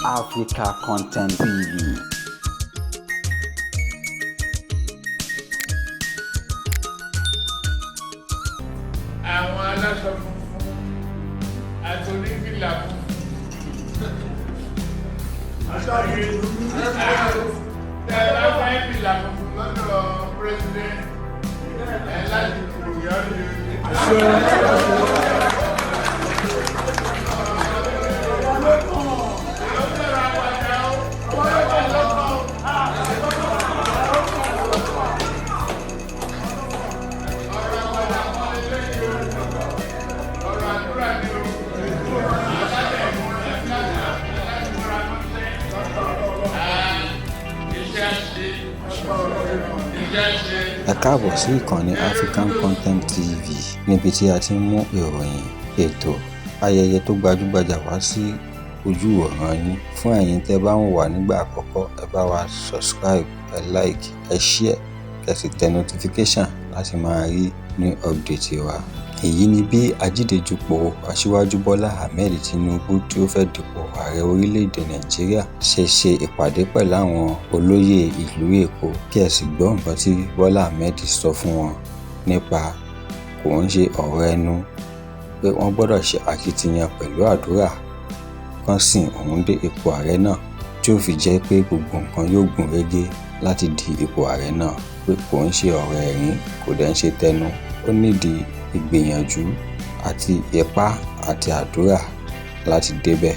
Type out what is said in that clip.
Africa Content TV. Àwọn aláṣọ funfun àti onífìlà funfun. Tẹ bá fẹ́ fìlà funfun lọ́dọ̀ president ẹ láti kúrò yọrí. Ọ̀rọ̀ àdúrà ni o. Àbájá ìmúra láti múra mọ́ṣẹ́. Iṣẹ́ ṣe. Iṣẹ́ ṣe. Ẹ káàbọ̀ sí ìkànnì African Content TV, níbi tí a ti ń mú ìròyìn, ètò, ayẹyẹ tó gbajúgbajà wá sí ojú ìwòran yín. Fún ẹ̀yin tẹ́ bá ń wò wá nígbà àkọ́kọ́, ẹ bá wa subscribe, ẹ like, ẹ share, kẹ́ sì tẹ notification láti máa rí new update wa. Èyí ni bí ajídéjupò Aṣíwájú Bọ́lá Ahmed Tinubu tí ó fẹ́ dupò ààrẹ orílẹ̀-èdè Nàìjíríà ṣe ṣe ìpàdé pẹ̀lú àwọn olóyè ìlú Èkó, kí ẹ sì gbọ́ nǹkan tí Bọ́lá Ahmed sọ fún wọn nípa kò ń ṣe ọ̀rọ̀ ẹnu, pé wọ́n gbọ́dọ̀ ṣe akitiyan pẹ̀lú àdúrà kan sìn òun dé ipò ààrẹ náà, tí ó fi jẹ́ pé gbogbo nǹkan yóò gún régé láti di ipò ààrẹ náà, pé kò ń ṣe ọ̀rọ̀ ẹ̀rín, kò dẹ̀ ń ṣe tẹnu, ó nídìí ìgbìyànjú àti ipá àti àdúrà láti débẹ̀.